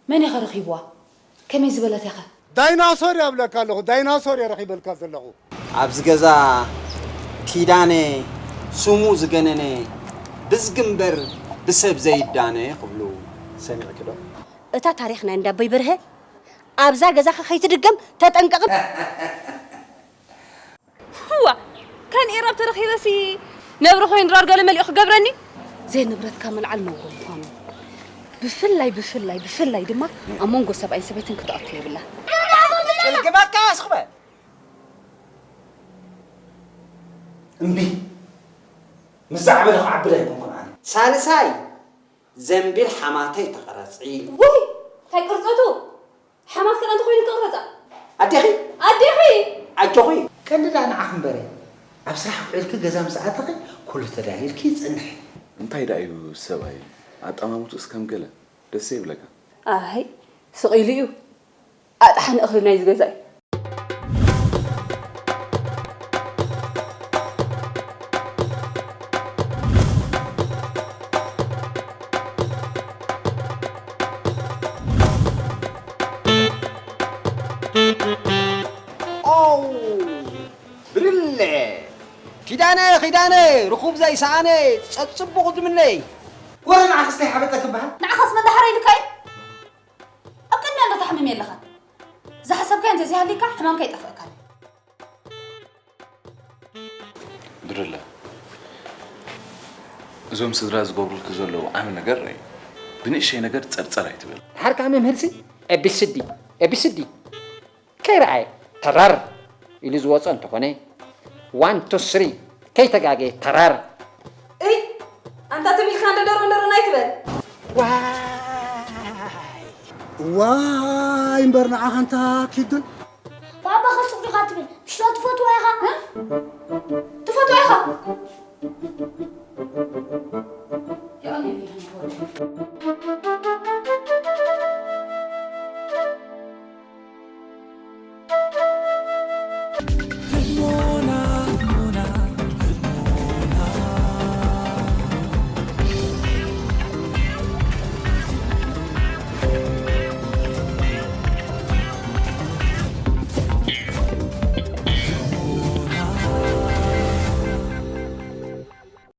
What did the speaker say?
መን ኢኸ ረኺብዋ? ከመይ ዝበለት ኢኸ? ዳይናሶር እያ ብለካ ኣለኹ፣ ዳይናሶር እየ ረኺበልካ ዘለኹ። ኣብዚ ገዛ ኪዳነ ስሙ ዝገነነ ብዝግንበር ብሰብ ዘይዳነ ክብሉ ሰሚዕኪ ዶ? እታ ታሪኽ ናይ እንዳቦይ በርሀ ኣብዛ ገዛኻ ከይትድገም ተጠንቀቕ። ህዋ፣ ከን ኢራብ ተረኺበሲ ነብሪ ኮይኑ ድራር ገለ መሊኡ ክገብረኒ። ዘይንብረትካ ምልዓል ነውሪ ምዃኑ፣ ብፍላይ ብፍላይ ብፍላይ ድማ ኣብ መንጎ ሰብኣይን ሰበይትን ክትኣቱ የብላን። ግባካ ኣስኽበ እምቢ። ምስ ዛዕበለ ክዓብድ ኣይኮንኩን ኣነ። ሳልሳይ ዘንቢል ሓማተይ ተቐረጺ። ውይ፣ እንታይ ቅርጸቱ? ሓማት ከኣ እንተኾይኑ ክቕረጻ። ኣዴኺ ኣዴኺ ኣጆኺ ቀንዲ ደኣ ንዓኺ እምበረ። ኣብ ስራሕ ውዒልኪ ገዛ ምስ ኣተኺ ኩሉ ተዳሊልኪ ይጸንሕ። እንታይ ደኣ እዩ ሰብኣይ ኣጠማምትኡስ ከም ገለ ደስ ይብለካ። ኣይ ስቕ ኢሉ እዩ ኣጥሓኒ እኽሊ ናይዚ ገዛ እዩ። ኦው ብርለ ኪዳነ ኪዳነ ርኹብ ዘይሰኣነ ጸጽቡቕ ዝምነይ። ወረ ንዓኽስ እንታይ ሓበጠ ክበሃል? ንዓኻስ መን ደሓረ ኢልካ እዩ? ኣብ ቅድሚያ እንዶ ትሓምም የለኻን። ዝሓሰብካዮ እንተዘይሃሊካ ሕማምካ ይጠፍእካን። ብርለ እዞም ስድራ ዝገብሩልኪ ዘለዉ ዓቢ ነገር ርኣይ። ብንእሸይ ነገር ጸርጸር ኣይትበል። ድሓር ከኣ መምህርሲ ኤቢሲዲ ኤቢሲዲ ከይረኣየ ተራር ኢሉ ዝወጾ እንተኾነ ዋን ቱ ስሪ ከይተጋገየ ተራር። እይ ኣንታ ትም ኢልካ እንደ ደርሆ እንደርሆ ናይ ትበል። ዋይ ዋይ እምበር ንዓኻ እንታ ኪዱን ባባ ከሱቕ ዲኻ ትብል? ምሽ ዶ ትፈትዋ ኢኻ? ትፈትዋ ኢኻ?